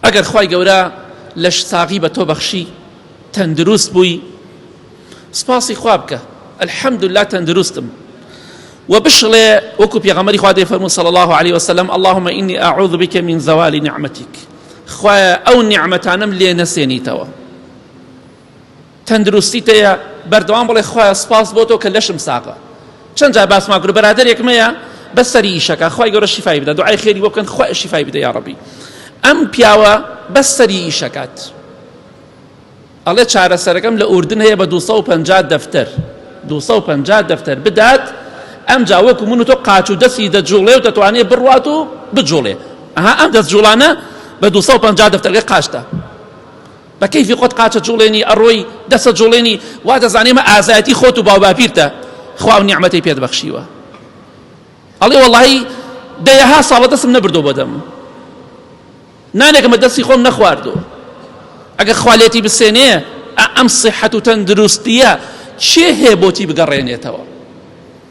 ئەگەر خوای گەورە لەش ساغی بە تۆ بەخشی تەندروست بووی سپاسی خوا بکە الحمدلله تەندروستم و بشڵێ وەکو پێغەمبەری خوا دەیفەرموو صلی الله علیه وسلم اللهم إني أعوذ بك من زوال نعمتك خوایە ئەو نیعمەتانەم لێ نەسێنیتەوە تەندروستیت هەیە بەردەوام بڵێ خوایە سپاس بۆ تۆ کە لەشم ساغە چەند جار باسمان کرد بەرادەرێکم هەیە بەس سەری ئیشەکە خوای گەورە شیفای بدە دوعای خێری بۆ بکەن خوای شیفای بدە یا ڕەبی ئەم پیاوە بەس سەری ئیشەکات ئەڵێ چارەسەرەکەم لە ئوردن هەیە بە 250 دەفتەر 250 دەفتەر بدات ئەمجا وەکو من و تۆ قاچ و دەستی دەجوڵێ و دەتوانێت بڕوات و بجوڵێ ئەها ئەم دەست جوڵانە بە 250 دەفتەرەکە قاچتە بە کەیفی خۆت قاچە جوڵێنی ئەڕۆی دەسە جوڵێنی وا دەزانێ مە ئازایەتی خۆت و باوباپیرتە خوا ئەو نیعمەتەی پێت بەخشیوە ئەڵێ وەڵی دەیەها ساڵە دەستم نەبردۆ بۆ دەم نانێکم بە دەستی خۆم نەخواردووە ئەگەر خوالێتی بسێنێ ئەم سیحەت و تەندروستیە چێ هەیە بۆتی بگەڕێنێتەوە؟